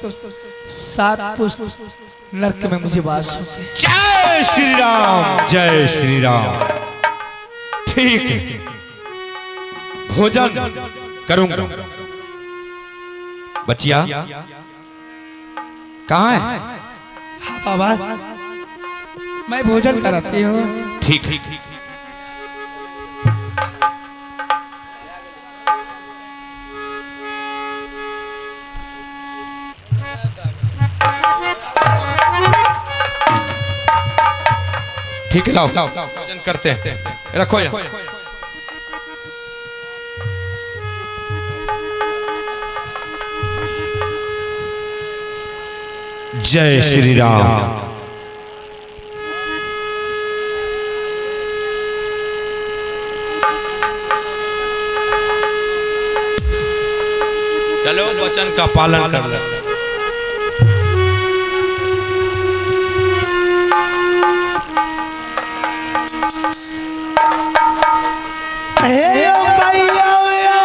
सात पुष्प नरक में मुझे वास होगी। जय श्री राम, जय श्री राम। ठीक है, भोजन करूंगा। बचिया कहाँ है? हाँ बाबा, मैं भोजन कराती हूँ। ठीक है। ठीक है, लाओ भोजन करते हैं। रखो यहाँ। जय श्री राम। चलो वचन का पालन कर ले। हे ओ कैयो यो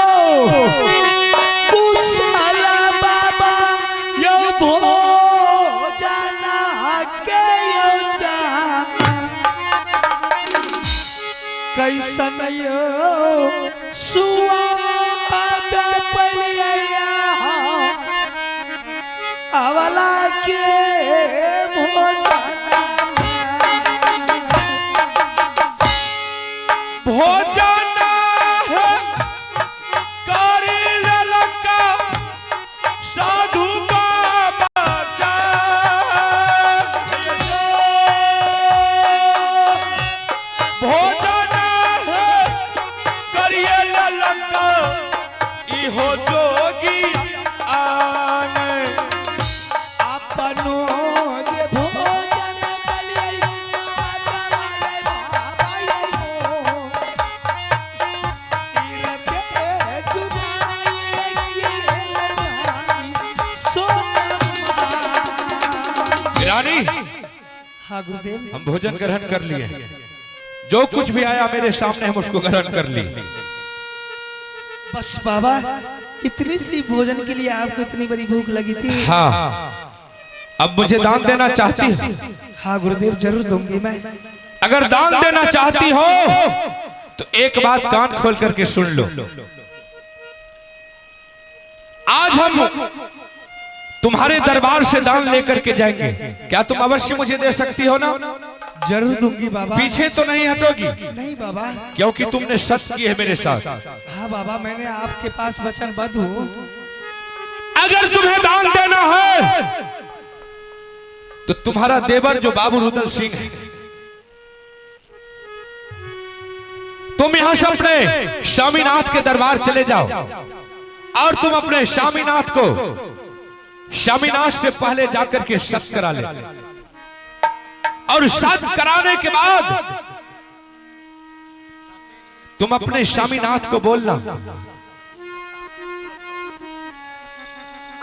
कुशल बाबा यो भोजन के यो जा कैसन यो सुआद पलिया अवला के भोजन। भोजन कर ललका साधु बाबा जा। भोजन करिए ललका इहो जोगी आने। अपनो जे भोजन कलियै माता माय बाबा यो तीरथे चुराए रानी सोनमा। रानी। हाँ गुरुदेव। हम भोजन ग्रहण कर लिए, जो कुछ भी आया मेरे सामने हम उसको ग्रहण कर लिए। बस बाबा, इतनी सी भोजन के लिए आपको इतनी बड़ी भूख लगी थी। हाँ, अब मुझे दान देना चाहती हो? हाँ गुरुदेव, जरूर दूंगी मैं। अगर दान देना चाहती हो तो एक बात कान खोल करके सुन लो। आज हम तुम्हारे दरबार से दान लेकर के जाएंगे, क्या तुम अवश्य मुझे दे सकती हो ना? जरूर दूंगी बाबा। पीछे तो नहीं हटोगी? नहीं बाबा। क्योंकि तुमने सत्य की है मेरे साथ। हाँ बाबा, मैंने आपके पास वचनबद्ध हूँ। अगर तुम्हें दान देना है तो तुम्हारा देवर जो बाबू रुदल सिंह है, तुम यहां से अपने स्वामीनाथ के दरबार चले जाओ और तुम अपने स्वामीनाथ को स्वामीनाथ से पहले जाकर के सत करा ले, और सत कराने के बाद तुम अपने स्वामीनाथ को बोलना।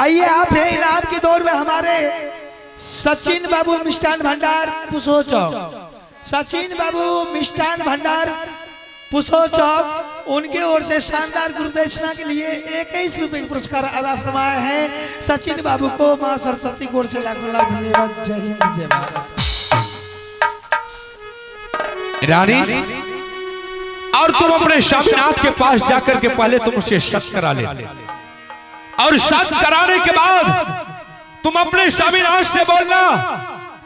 आइए आप है इलाज के दौर में हमारे सचिन बाबू मिष्ठान भंडार पुसो चौक, सचिन बाबू मिष्ठान भंडार पुसो चौक, उनके ओर से शानदार गुरुदक्षिणा के लिए 21 रुपए का पुरस्कार अदा फरमाया है। सचिन बाबू को माँ सरस्वती की ओर से लाखों लाख धन्यवाद। जय हिंद, जय भारत। रानी, और तुम अपने स्वामीनाथ के पास जाकर के पहले तुम उसे सत करा ले, और सत कराने के बाद तुम अपने स्वामीनाथ से बोलना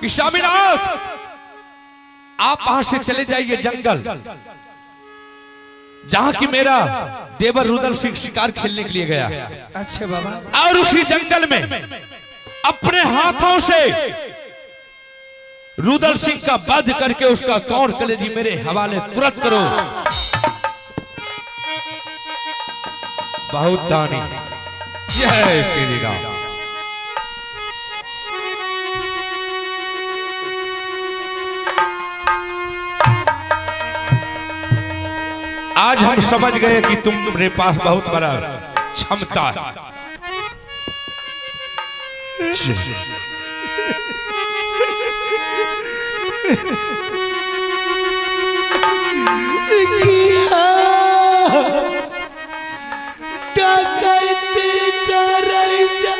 कि स्वामीनाथ आप वहां से चले जाइए जंगल, जहां की मेरा देवर रुदल सिंह शिकार खेलने के लिए गया। अच्छा बाबा। और उसी जंगल में अपने हाथों से रुदल सिंह का वध करके उसका कौर कलेजी मेरे हवाले तुरंत करो। बहुत दानी। जय श्री राम। आज हम समझ गए कि तुम मेरे पास बहुत बड़ा क्षमता है। डकैती करै जा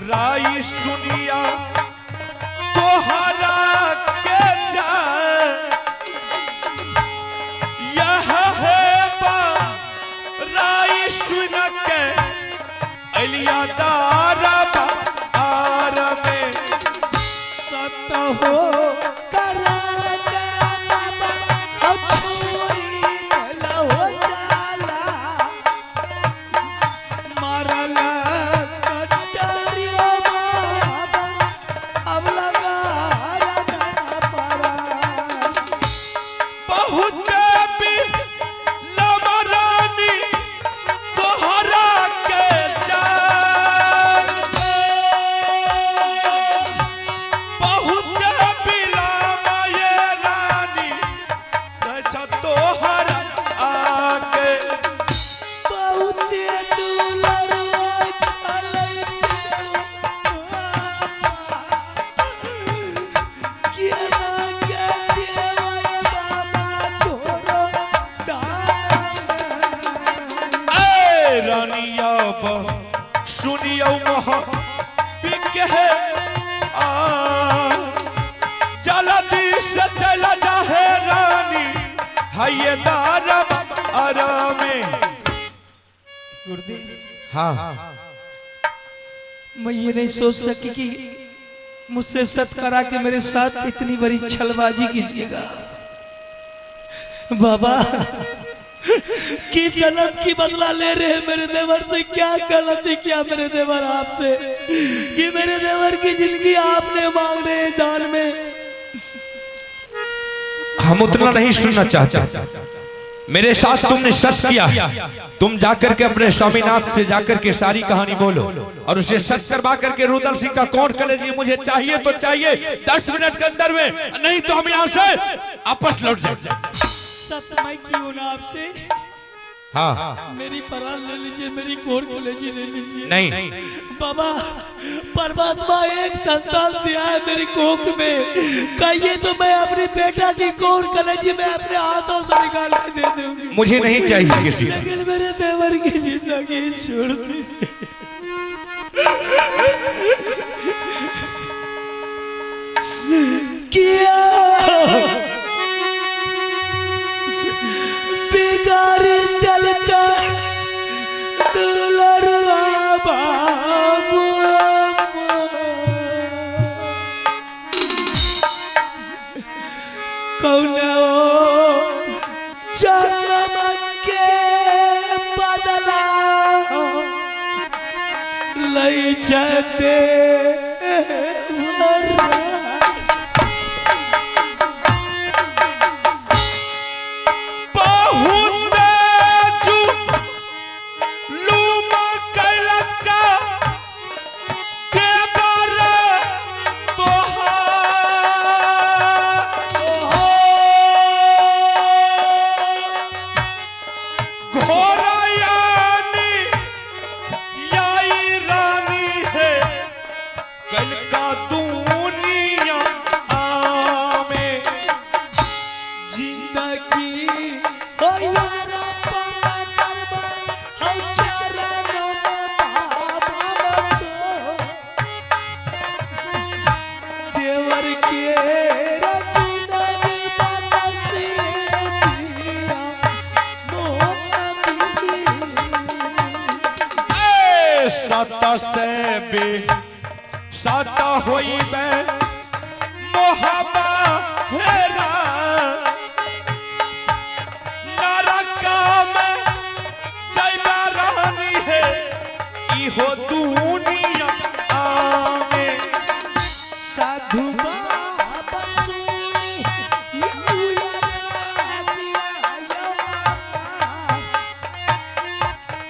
राई सुनिया तोहरा के जान यह है बा राई सुन के अलिया दारा आर में सत हो करा के बाबा हो छुरी देला हो जाला मारल कटरियो बाबा अब लगा रदन परा। बहुत भी लमरानी तोहरा के जान बहुत बिलम ये रानी अच्छा तोहरा आके बहुते दुलरवा छलैते केना के देवय बाबा तोरो दान। ए रानिया सुनियो मोह बिके है आ जल्दी से चला जा है रानी हाय दारब आरामे। गुरुदेव, हाँ, मैं ये नहीं सोच सकी कि मुझसे सत करा के मेरे साथ इतनी बड़ी छलबाजी कीजिएगा बाबा। कि जन्म की बदला ले रहे हैं मेरे देवर से, क्या गलती किया मेरे देवर आपसे कि मेरे देवर की जिंदगी आपने मांग रहे हैं दान में। हम उतना नहीं सुनना चाहते। मेरे साथ तुमने सच किया है। तुम जाकर के अपने स्वामीनाथ से जाकर के सारी कहानी बोलो और उसे सच करवा करके रुदल सिंह का कौन कलेजी मुझे चाहिए तो चाहिए 10 मिनट के अंदर में, नहीं तो हम यहाँ से आपस लौट जाए। सत मैं क्यों ना आपसे, हाँ, मेरी पराल ले लीजिए, मेरी कोर कलेजी ले लीजिए। नहीं बाबा, परमात्मा एक संतान दिया है मेरी कोख में, कहिए तो मैं अपनी बेटा की कोर कलेजी में अपने हाथों से निकाल के दे दूंगी। मुझे नहीं चाहिए किसी का। लेकिन मेरे देवर की जिंदगी छोड़ दीजिए। किया बिगाड़ी दिल का दुलरवा बाबू, कौन जन्म के बदला लई जाते। बहुत जुलूम कैलका के बर तोहार घोड़ायानी याई रानी है कल का दुनिया आमे। जिंदगी हो यारा पना करबा हम चरणों में बाबा को देवर के रचना बता से दिया मोहब्बत। ए सत से बे सत होई बे मोहब्बा हेरा नरका में जैबा रानी है इहो दुनिया आमे। साधु बाबा सुनी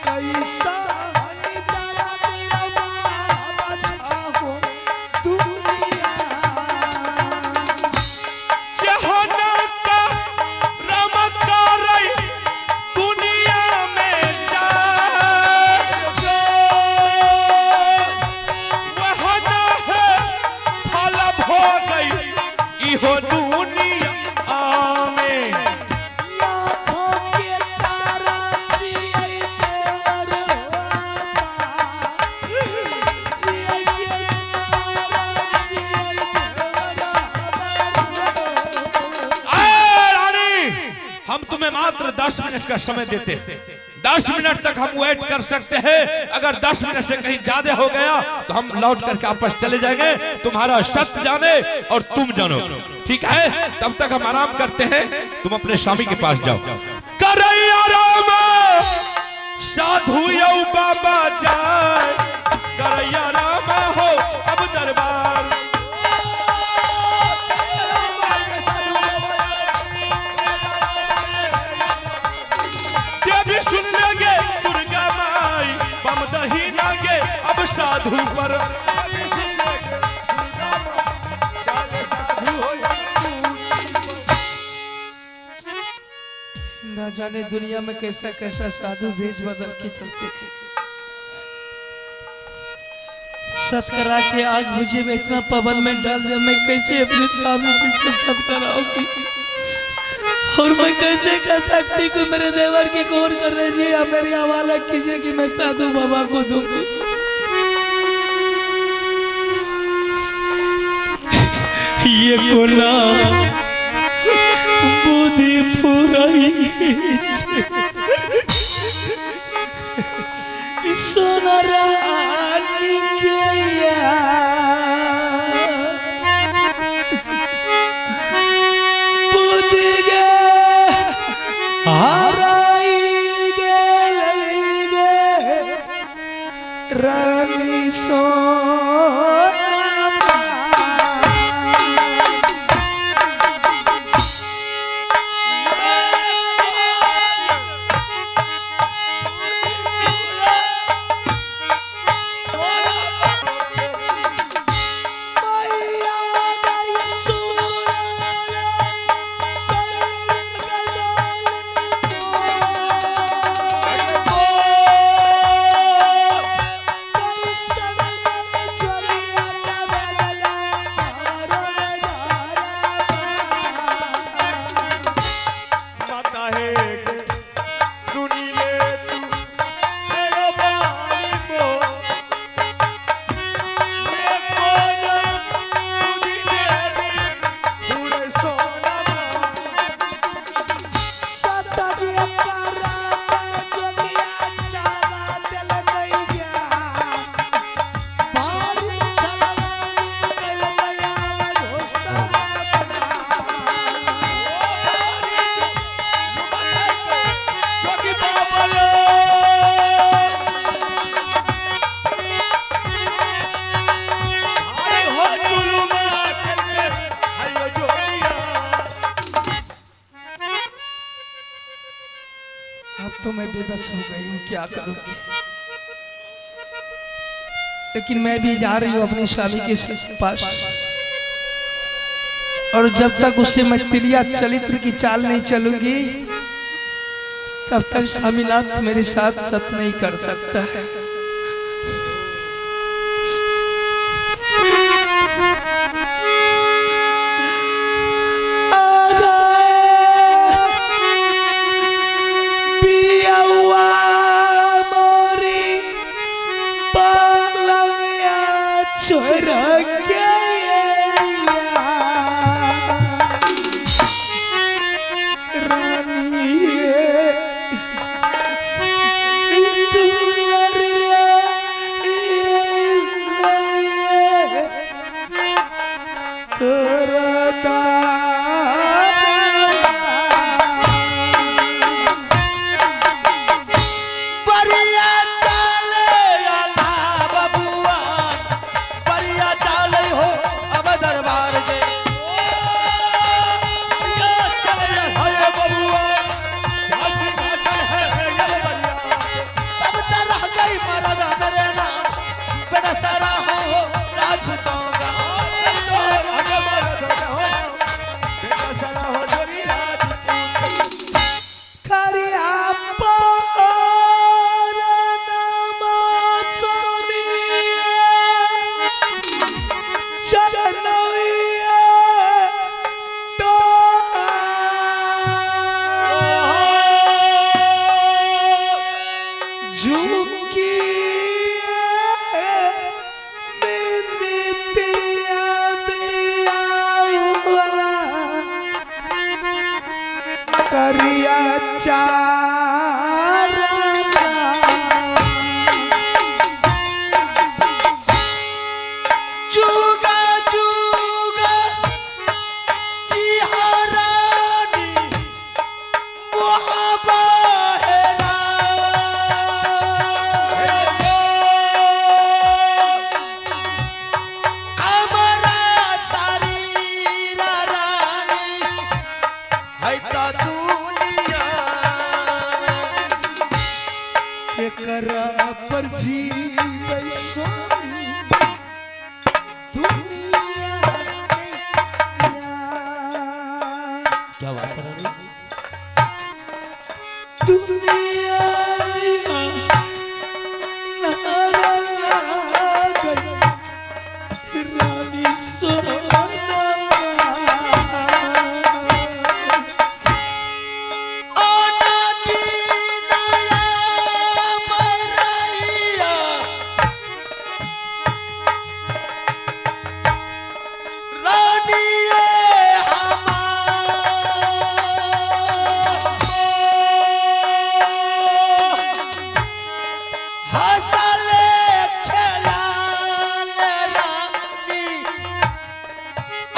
कैसा निदारा दिया बाबा छाहो दुनिया। हम तुम्हें मात्र 10 मिनट का समय देते हैं। 10 मिनट तक हम वेट कर सकते हैं। अगर 10 मिनट से कहीं ज्यादा हो गया तो हम लौट करके वापस चले जाएंगे। तुम्हारा सत्य जाने और तुम जानो, ठीक है? तब तक हम आराम करते हैं, तुम अपने स्वामी के पास जाओ। करैया राम साधु यौ बाबा जाए, करैया राम हो अब दरबार। देवी सुन लेंगे दुर्गा माई, बम दही नागे अब साधु पर। न जाने दुनिया में कैसा कैसा साधु भेष बदल के चलते हैं। सत करा के आज मुझे में इतना पवन में डाल दिया, मैं कैसे अपने स्वामी जी से सत कराऊंगी और मैं कैसे कह सकती कि मेरे देवर की गौर कर रही या मेरी हवाला कीजिए कि मैं साधु बाबा को दूंगी। ये कोला बुद्धि फुराई सोना रानी के बुद्धि गे हराई गे गे रानी सोना। अब तो मैं बेबस हो गई हूँ, क्या करूँगी। लेकिन मैं भी जा रही हूँ अपने स्वामी के पास, और जब तक उसे मैं तिलिया चरित्र की चाल नहीं चलूंगी तब तक स्वामीनाथ मेरे साथ सत नहीं कर सकता है। रानी दुलरी करिया चार जुगा जुगा जिहरानी मुहब्बत हमरा शरीर रानी है त दुनिया एकरा पर जीबै स्वामी दुनिया में क्या बात है रानी? दुनिया नारा लागल रानी सोना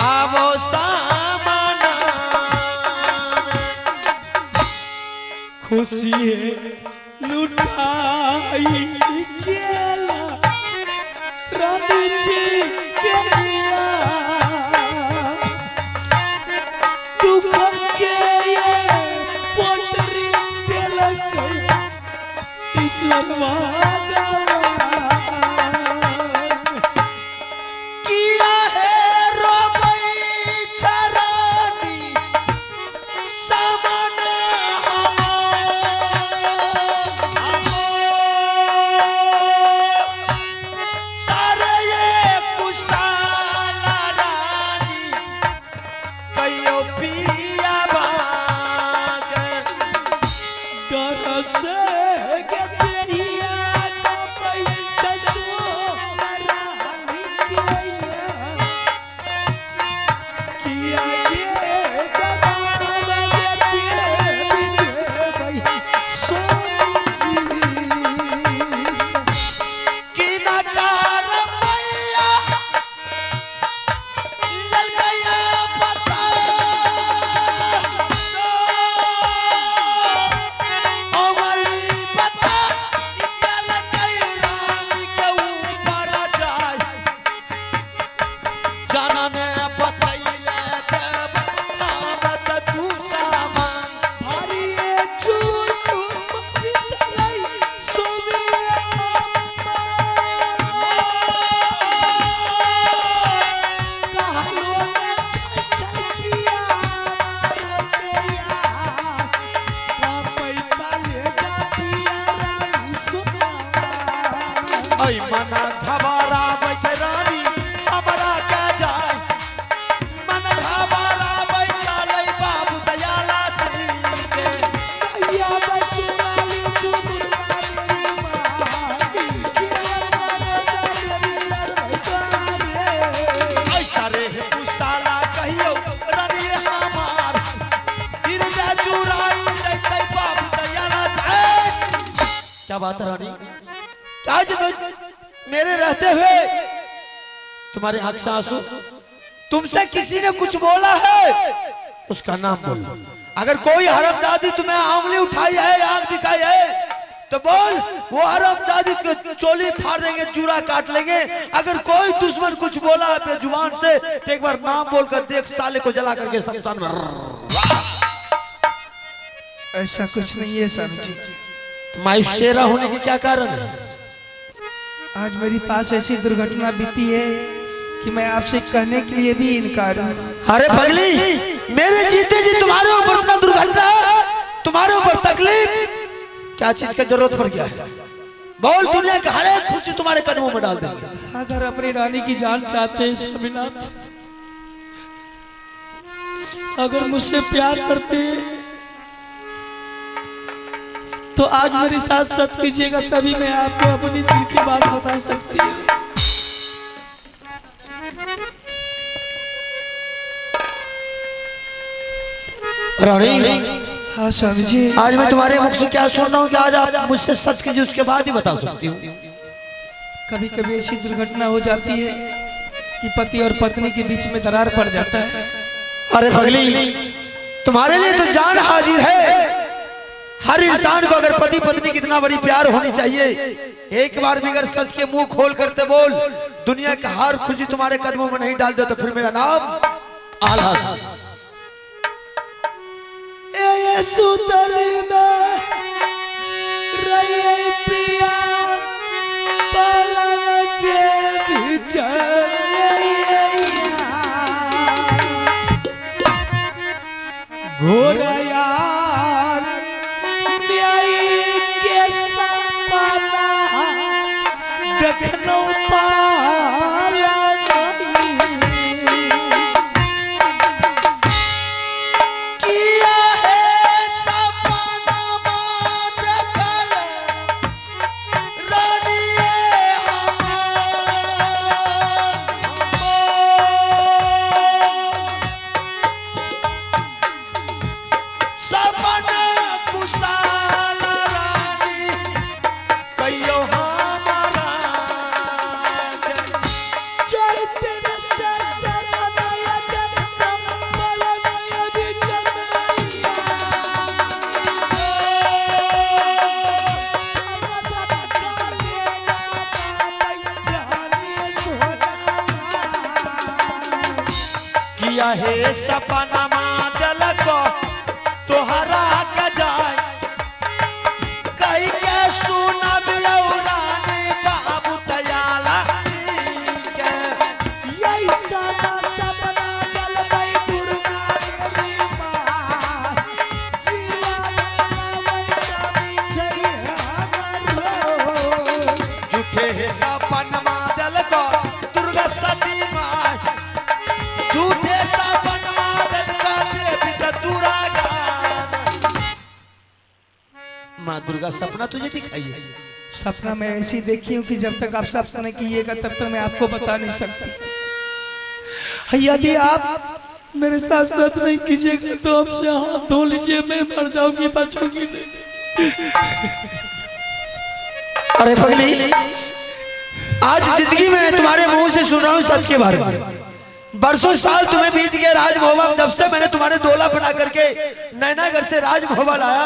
आवो सामना खुशी है लुटाई केला रानी जी के लिया दुख के ये पोटरी तिलक ईश्वर भगवान किया है रोबई छरानी सामना हमार। सारे ये कुशाला रानी कहियो पिया बाग डर से के देहिया कपै चसो रानी के किया के जवाब दे देबै सोनी जी कि नकार मैया ललकैया पता अमली पता ललकै रानी के ऊपर जाय जनने बतैले देव नाम त तू सामान भारी चूल बितलै सोमे कहलो ने छछिया रोटिया कापै काले जातिया रानी सोना ऐ मना घबराबै छै रानी हमरा के जाय मन घबराबै चलै बाबू दयाला सिंह के। मैया बसुनाली तू मुर्गा मेरी माँ केवल मनो ऐ सारे हे कुशाला कहियो रानी हमार गिरजा चुराई जैतै बाबू दयाला सिंह। क्या बात है रानी, आज मेरे रहते हुए तुम्हारे आंख से आंसू, तुमसे किसी ने कुछ बोला है उसका नाम बोलो। अगर कोई हरामजादी तुम्हें उंगली उठाई है, आंख दिखाई है, तो बोल वो हरामजादी को चोली फाड़ देंगे, चूरा काट लेंगे। अगर कोई दुश्मन कुछ बोला है बेजुबान से तो एक बार नाम बोलकर देख, साले को जला करके शमशान में। ऐसा कुछ नहीं है स्वामी जी। तुम्हारी शेरा होने के क्या कारण है? आज मेरी पास ऐसी दुर्घटना बीती है कि मैं आपसे कहने के लिए भी इनकार हूँ। अरे पगली, मेरे जीते जी तुम्हारे ऊपर इतना दुर्घटना, तुम्हारे ऊपर तकलीफ, क्या चीज का जरूरत पड़ गया है? बोल, दुनिया का हर एक खुशी तुम्हारे कदमों में डाल देंगे। अगर अपनी रानी की जान चाहते हैं स्वामीनाथ, अगर मुझसे प्यार करते हैं तो आज मेरे साथ सत कीजिएगा, तभी मैं आपको अपनी दिल की बात बता सकती हूँ। रानी, हाँ स्वामी जी। आज मैं तुम्हारे मुख से क्या सुन रहा हूँ कि आज आप मुझसे सच कीजिए, उसके बाद ही बता सकती हूँ। कभी कभी ऐसी दुर्घटना हो जाती है कि पति और पत्नी के बीच में दरार पड़ जाता है। अरे पगली, तुम्हारे लिए तो जान हाजिर है। हर इंसान को अगर पति पत्नी कितना बड़ी प्यार होनी चाहिए। एक बार भी अगर सच के मुंह खोल करते बोल, दुनिया की हर खुशी तुम्हारे कदमों में नहीं डाल दे तो फिर मेरा नाम आल्हा। ए सुतली में रही पिया पलंग के घोरयार न्याय के सपना देखनो पाला नहीं। किया है सपना देखल रानिए सपना कुशाल रानी कहियो हमारा किया है सपना दिलक तोहरा के जाय कही के सुनब रानी बाबू तयाला के। झूठे है सपना दिलक दुर्गा सती माय, झूठे सपना दिलक देवी दुर्गा। माँ दुर्गा सपना तुझे दिखाई है। सपना मैं ऐसी देखी हूँ कि जब तक आप सपना नहीं कीजिएगा तब तक मैं आपको बता नहीं सकती। यदि आप मेरे साथ सच नहीं कीजिएगा तो हमसे हाथ धो लीजिए, मैं मर जाऊंगी, बचूंगी नहीं। अरे पगली, आज जिंदगी में तुम्हारे मुंह से सुन रहा हूँ सच के बारे में। बरसों साल तुम्हें बीत गए राजमहोबा, जब से मैंने तुम्हारे दोला बना करके नैनागढ़ से राजमहोबा लाया,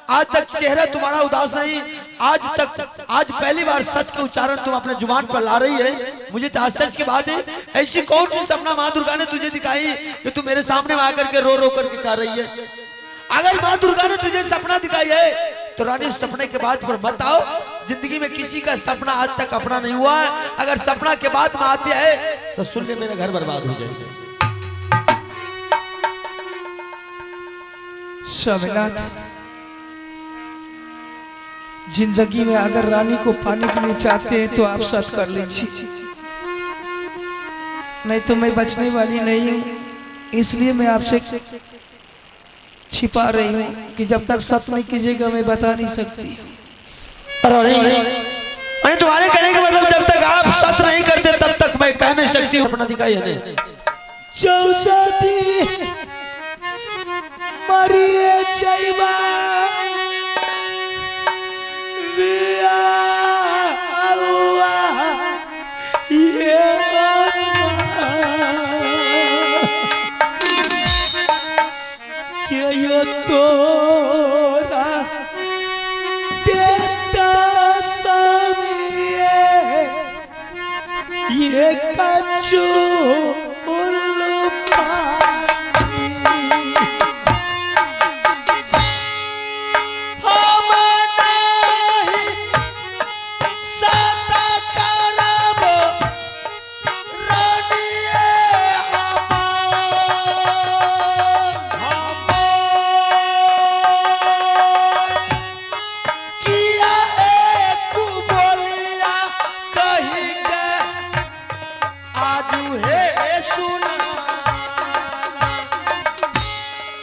आज तक चेहरा तुम्हारा उदास नहीं। आज तक आज पहली बार सच के उच्चारण तुम अपने जुबान पर ला रही है। मुझे तो आश्चर्य की बात है, ऐसी कौन सी सपना माँ दुर्गा ने तुझे दिखाई कि तू मेरे सामने में आकर के रो रो करके कह रही है। अगर माँ दुर्गा ने तुझे सपना दिखाई है तो रानी उस सपने के बाद पर मत आओ। जिंदगी में किसी का सपना आज तक अपना नहीं हुआ है। अगर सपना के बाद में आती है तो सुन ले, मेरा घर बर्बाद हो जाएगा। स्वामीनाथ, जिंदगी में अगर रानी को पाने के लिए चाहते हैं तो आप सच कर लीजिए, नहीं तो मैं बचने वाली नहीं हूँ। इसलिए मैं आपसे छिपा रही हूँ कि जब तक सच नहीं कीजिएगा मैं बता नहीं सकती। अरे तुम्हारे कहने का मतलब जब तक आप सच नहीं करते तब तक मैं कह नहीं सकती हूँ। अपना दिखाई है चौसठी मरिए जइबा ये तोरा देता सामिए ये कच्चू उल्लू पानी। हम नहीं सता करब रानिए हमार। किया एक बोलिया कही के आजू हे सुना।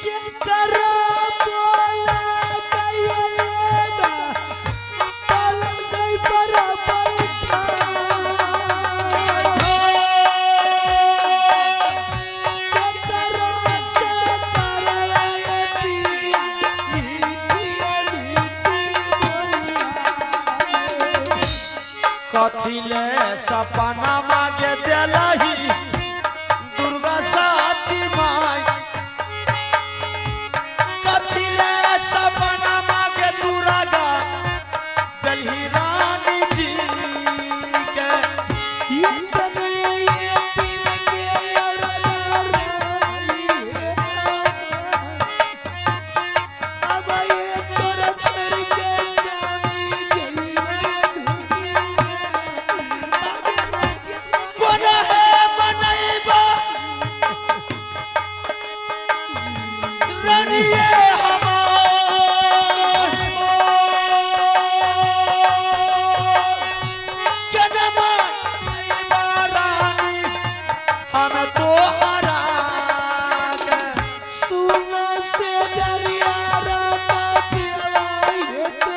के करा बोला कइलेगा पलंग नहीं बराबर ठा। के करा से करवाए पिया कथिले सपना मागे दिलही दुर्गा साथी माई, कथिले सपना मागे दुर्गा दिलही रानी जी के। कोन है मनैबा रानिए हमार, केना मनैबा रानी हम तोहरा के। सुना से दरिया राता पियवाई हेता,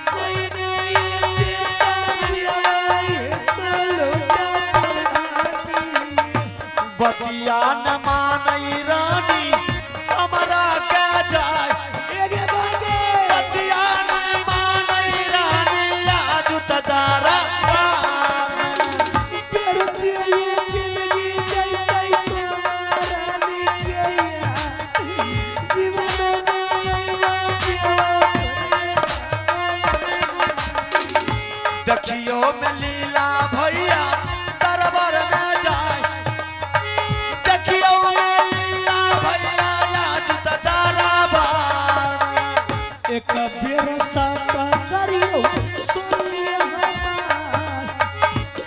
कोई नहीं देता पियवाई हेता लोटा पानी। बतिया न मानई रानी हमरा के जाय, एगे बागे बतिया न मानई रानी आज तदारा पेड़ दिए जिंदगी जैतै सोनारानी गैया, जीवन में पियवा। देखियो में लीला भैया दरबार में जाय, देखियो में लीला भैया आज तदारा एक बेर साता करियो सुनिए हमार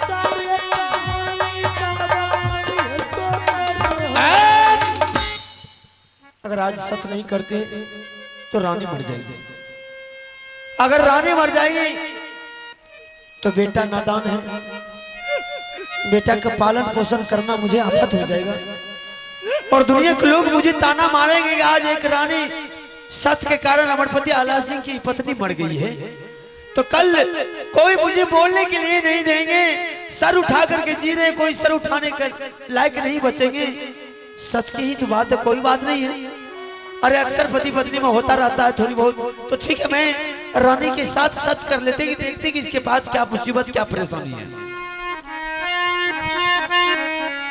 सारे कहानी कहानी तो करो। अगर आज सत नहीं करते तो रानी मर जाएगी, अगर रानी मर जाएगी तो बेटा नादान है, बेटा का पालन पोषण करना मुझे आफत हो जाएगा और दुनिया के लोग मुझे ताना मारेंगे कि आज एक रानी सत के कारण अमरपति आला सिंह की पत्नी मर गई है, तो कल कोई मुझे बोलने के लिए नहीं देंगे, सर उठा करके जी रहे, कोई सर उठाने के लायक नहीं बचेंगे। सत की ही तो बात है, कोई बात नहीं है। अरे अक्सर पति पत्नी में होता रहता है थोड़ी बहुत, तो ठीक है मैं रानी के साथ सत कर लेते कि देखते कि इसके पास क्या मुसीबत क्या परेशानी है।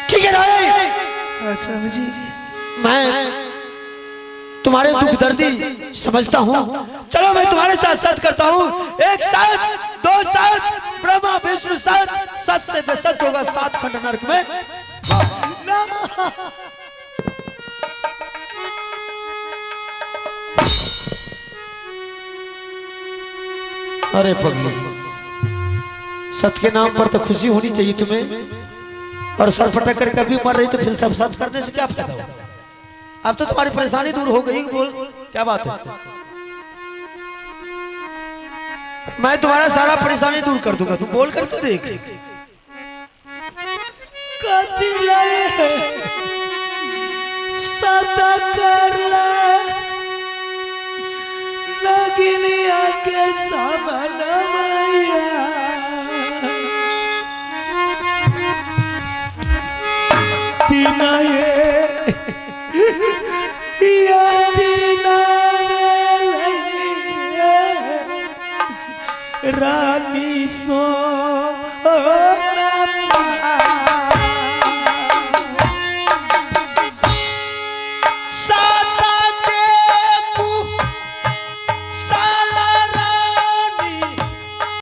ठीक है रानी, अच्छा जी मैं तुम्हारे दुख दर्दी समझता हूँ, चलो मैं तुम्हारे साथ सत करता हूँ। एक साथ दो साथ ब्रह्मा विष्णु सात, सत से बेसत होगा सात खंड नरक में। अरे पगली, सत के नाम पर तो खुशी होनी चाहिए तुम्हें, और सर पटक कर कभी मर रही तो फिर सब सत करने से क्या फायदा होगा? अब तो तुम्हारी परेशानी दूर हो गई, बोल क्या बात है? मैं तुम्हारा सारा परेशानी दूर कर दूंगा, तू बोल कर तो देख। कथी लए सत करला नगिनिया के सामना मैया, तीना ये या तीना में लई रानी सो